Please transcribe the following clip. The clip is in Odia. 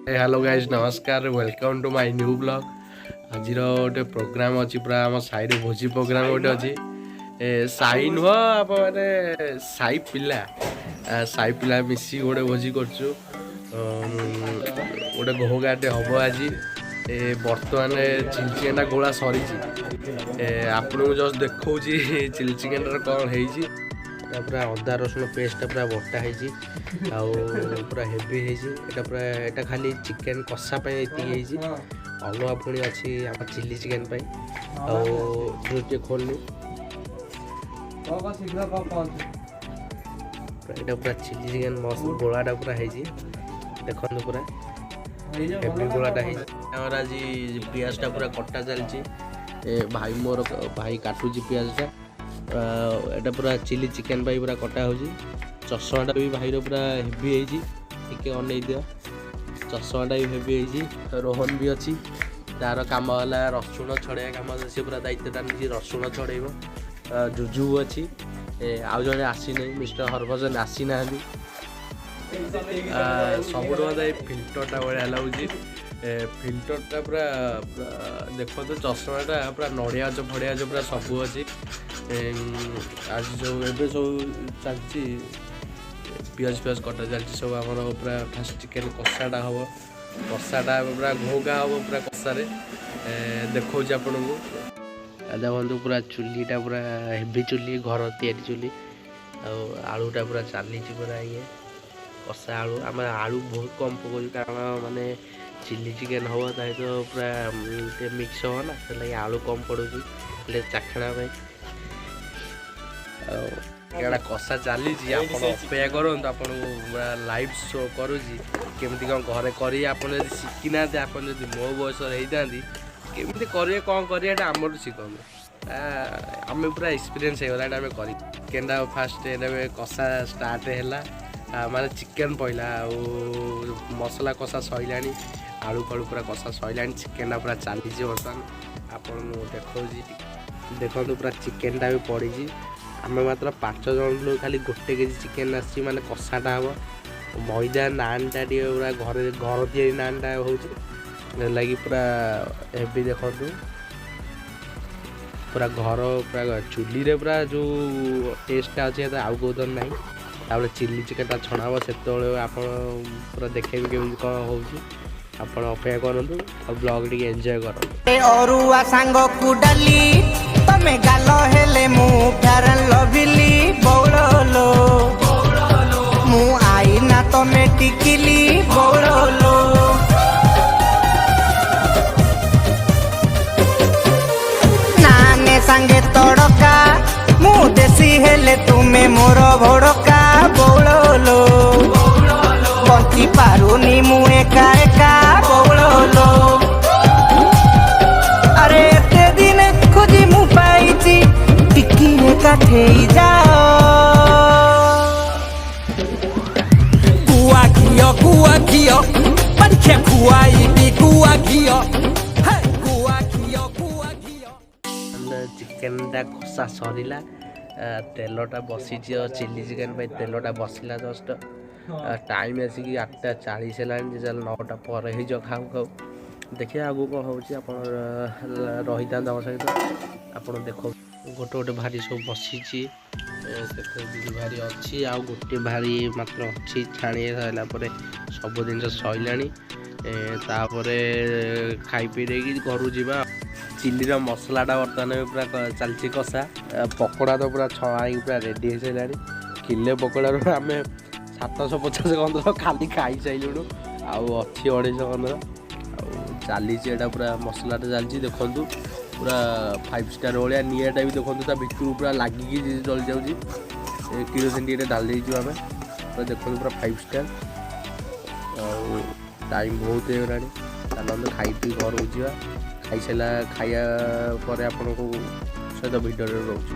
ହ୍ୟାଲୋ ଗାଇଜ୍, ନମସ୍କାର। Welcome to my new vlog. ଆଜିର ଗୋଟେ ପ୍ରୋଗ୍ରାମ୍ ଅଛି, ପୁରା ଆମ ସାହିରେ ଭୋଜି ପ୍ରୋଗ୍ରାମ୍ ଗୋଟେ ଅଛି। ଏ ସାହି ନୁହଁ, ଆମ ମାନେ ସାହି ପିଲା, ସାହି ପିଲା ମିଶିକି ଗୋଟେ ଭୋଜି କରୁଛୁ। ଗୋଟେ ଘୋଘାଟେ ହବ ଆଜି। ଏ ବର୍ତ୍ତମାନ ଚିଲି ଚିକେନଟା ଗୋଳା ସରିଛି। ଏ ଆପଣଙ୍କୁ ଜଷ୍ଟ ଦେଖଉଛି ଚିଲି ଚିକେନର କ'ଣ ହେଇଛି। ଏଟା ପୁରା ଅଦା ରସୁଣ ପେଷ୍ଟଟା ପୁରା ବଟା ହେଇଛି ଆଉ ପୁରା ହେଭି ହେଇଛି ଏଟା ପୁରା। ଏଟା ଖାଲି ଚିକେନ କଷା ପାଇଁ ଏତିକି ହେଇଛି, ଅଲଗା ପୁଣି ଅଛି ଆମ ଚିଲି ଚିକେନ ପାଇଁ। ଆଉ ଯୋଉ ଟିକେ ଖୋଲିନି। ଶୀଘ୍ର ପହଞ୍ଚୁ। ଏଇଟା ପୁରା ଚିଲି ଚିକେନ ମସ୍ତ ଗୋଳାଟା ପୁରା ହେଇଛି। ଦେଖନ୍ତୁ, ପୁରା ହେଭି ଗୋଳାଟା ହେଇଛି। ଆମର ଆଜି ପିଆଜଟା ପୁରା କଟା ଚାଲିଛି। ଏ ଭାଇ ମୋର ଭାଇ କାଟୁଛି ପିଆଜଟା। ଏଇଟା ପୁରା ଚିଲି ଚିକେନ ପାଇଁ ପୁରା କଟା ହେଉଛି। ଚଷମାଟା ବି ଭାଇର ପୁରା ହେଭି ହେଇଛି, ଟିକେ ଅନେଇ ଦିଅ। ଚଷମାଟା ବି ହେଭି ହେଇଛି। ରୋହନ ବି ଅଛି, ତାର କାମ ହେଲା ରସୁଣ ଛଡ଼େଇବା କାମ। ସେ ପୁରା ଦାୟିତ୍ୱଟା ନେଇଛି, ରସୁଣ ଛଡ଼େଇବ। ଜୁଜୁ ଅଛି। ଆଉ ଜଣେ ଆସିନାହିଁ, ମିଷ୍ଟର ହରଭଜନ ଆସିନାହାନ୍ତି। ସବୁଠୁ ମୋତେ ଏଇ ଫିଲ୍ଟରଟା ବଢ଼ିଆ ଲାଗୁଛି। ଏ ଫିଲ୍ଟରଟା ପୁରା ପୁରା ଦେଖନ୍ତୁ, ଚଷମାଟା ପୁରା ନଡ଼ିଆ ଗଛ ଫଡ଼ିଆ ଗଛ ପୁରା ସବୁ ଅଛି। ଆଜି ସବୁ ଏବେ ସବୁ ଚାଲିଛି, ପିଆଜ ଫିଆଜ କଟା ଚାଲିଛି ସବୁ। ଆମର ପୁରା ଫାଷ୍ଟ ଚିକେନ କଷାଟା ହେବ। କଷାଟା ପୁରା ଘୋଘା ହେବ ପୁରା କଷାରେ। ଦେଖଉଛି ଆପଣଙ୍କୁ। ଦେଖନ୍ତୁ, ପୁରା ଚୁଲିଟା ପୁରା ହେଭି ଚୁଲି, ଘର ତିଆରି ଚୁଲି। ଆଉ ଆଳୁଟା ପୁରା ଚାଲିଛି ପୁରା ଇଏ କଷା ଆଳୁ। ଆମେ ଆଳୁ ବହୁତ କମ୍ ପକାଉଛୁ, କାରଣ ମାନେ ଚିଲି ଚିକେନ୍ ହେବ, ତା ସହିତ ପୁରା ଟିକେ ମିକ୍ସ ହେବ ନା, ସେଥିଲାଗି ଆଳୁ କମ୍ ପଡ଼ୁଛି, ହେଲେ ଚାଖଣା ପାଇଁ। ଆଉ ଏଇଟା କଷା ଚାଲିଛି, ଆପଣ ଅପେକ୍ଷା କରନ୍ତୁ। ଆପଣଙ୍କୁ ପୁରା ଲାଇଭ୍ ଶୋ କରୁଛି କେମିତି କ'ଣ ଘରେ କରି। ଆପଣ ଯଦି ଶିଖିନାହାନ୍ତି, ଆପଣ ଯଦି ମୋ ବୟସରେ ହେଇଥାନ୍ତି, କେମିତି କରିବେ, କ'ଣ କରିବେ, ଏଇଟା ଆମଠୁ ଶିଖନ୍ତୁ। ଆମେ ପୁରା ଏକ୍ସପିରିଏନ୍ସ ହେଇଗଲା ଏଇଟା ଆମେ କରି। ଚିକେନଟା ଫାଷ୍ଟ ଏବେ କଷା ଷ୍ଟାର୍ଟ ହେଲା, ମାନେ ଚିକେନ ପଇଲା ଆଉ ମସଲା କଷା ସରିଲାଣି, ଆଳୁ ଫାଳୁ ପୁରା କଷା ସରିଲାଣି। ଚିକେନଟା ପୁରା ଚାଲିଛି ବର୍ତ୍ତମାନ। ଆପଣଙ୍କୁ ଦେଖାଉଛି, ଦେଖନ୍ତୁ, ପୁରା ଚିକେନଟା ବି ପଡ଼ିଛି। ଆମେ ମାତ୍ର 5 ଜଣ ଲୋକ, ଖାଲି 1 କେଜି ଚିକେନ ଆସିଛି, ମାନେ କଷାଟା ହେବ। ମଇଦା ନାନଟା ଟିକେ ପୁରା ଘରେ ଘର ତିଆରି ନାନଟା ହେଉଛି, ଲାଗି ପୁରା ହେଭି। ଦେଖନ୍ତୁ, ପୁରା ଘର ପୁରା ଚୁଲିରେ ପୁରା ଯେଉଁ ଟେଷ୍ଟଟା ଅଛି, ସେଟା ଆଉ କେଉଁଥିରେ ନାହିଁ। ତାପରେ ଚିଲି ଚିକେନଟା ଛଣା ହେବ, ସେତେବେଳେ ଆପଣ ପୁରା ଦେଖେଇବି କେମିତି କ'ଣ ହେଉଛି। ଆପଣ ଅପେକ୍ଷା କରନ୍ତୁ ଆଉ ବ୍ଲଗ୍ ଟିକେ ଏନ୍ଜୟ କରନ୍ତୁ। ଅରୁଆ ସାଙ୍ଗକୁ ଡାଲି, ତମେ ଗାଲ ହେଲେ ମୁଁ ଫେୟାର ଲଭିଲି ବଉଳଲୋ। ମୁଁ ଆଇନା, ତମେ ଟିକିଲି ବଉଳଲୋ। ନାନେ ସାଙ୍ଗେ ତଡ଼କା, ମୁଁ ଦେଶୀ ହେଲେ ତୁମେ ମୋର ଭୋଡ଼କା ବଉଳଲୋ। ବଞ୍ଚି ପାରୁନି ମୁଁ ଏକା ଏକା ବଉଳଲୋ। ଆରେ ଏତେ ଦିନ ଖୋଜି ମୁଁ ପାଇଛି, ଟିକିଏ କାଠେଇ ଯାଅ। ଗୁଆ ଘିଅ, ଗୁଆ ଘିଅ, ପରୀକ୍ଷା ଖୁଆଇବି ଗୁଆ ଘିଅ, ହେ, ଗୁଆ ଘିଅ, ଗୁଆ ଘିଅ। ଚିକେନଟା କଷା ସରିଲା। ତେଲଟା ବସିଛି ଆଉ ଚିଲି ଚିକେନ ପାଇଁ ତେଲଟା ବସିଲା। ଜଷ୍ଟ ଟାଇମ୍ ଆସିକି 8:40 ହେଲାଣି ଯେ ଚାଲ 9ଟା ପରେ ହେଇଯିବ ଖାଉ ଖାଉ। ଦେଖିବା ଆଗକୁ କ'ଣ ହେଉଛି। ଆପଣ ରହିଥାନ୍ତୁ ଆମ ସହିତ। ଆପଣ ଦେଖ, ଗୋଟେ ଗୋଟେ ଭାରି ସବୁ ବସିଛି। ସେଥିରେ ଦୁଇ ଭାରି ଅଛି ଆଉ ଗୋଟେ ଭାରି ମାତ୍ର ଅଛି। ଛାଣି ସାରିଲା ପରେ ସବୁ ଜିନିଷ ସରିଲାଣି। ତାପରେ ଖାଇ ପିଇ ଦେଇକି ଘରକୁ ଯିବା। ଚିଲିର ମସଲାଟା ବର୍ତ୍ତମାନ ଏବେ ପୁରା ଚାଲିଛି କଷା। ପକୋଡ଼ା ତ ପୁରା ଛଣା ହେଇକି ପୁରା ରେଡ଼ି ହେଇସାରିଲାଣି। କିଲେ ପକୋଡ଼ାରୁ ଆମେ 750 କନ୍ଦର ଖାଲି ଖାଇସାରିଲୁଣୁ, ଆଉ ଅଛି 250 କନ୍ଦର। ଆଉ ଚାଲିଛି ଏଇଟା ପୁରା ମସଲାଟା ଚାଲିଛି। ଦେଖନ୍ତୁ, ପୁରା ଫାଇଭ୍ ଷ୍ଟାର୍ ଭଳିଆ ନିଆଁଟା ବି ଦେଖନ୍ତୁ, ତା ଭିତରୁ ପୁରା ଲାଗିକି ଜଳି ଯାଉଛି। ଏ କିରୋସିନ ଟିକେ ଢାଳି ଦେଇଛୁ ଆମେ। ପୁରା ଦେଖନ୍ତୁ, ପୁରା ଫାଇଭ୍ ଷ୍ଟାର୍। ଆଉ ଟାଇମ୍ ବହୁତ ହେଇଗଲାଣି, ଚାଲନ୍ତୁ ଖାଇ ପିଇ ଘରକୁ ଯିବା। ଖାଇସାରିଲା ଖାଇବା ପରେ ଆପଣଙ୍କୁ ସହିତ ଭିଡ଼ିଓରେ ରହୁଛି।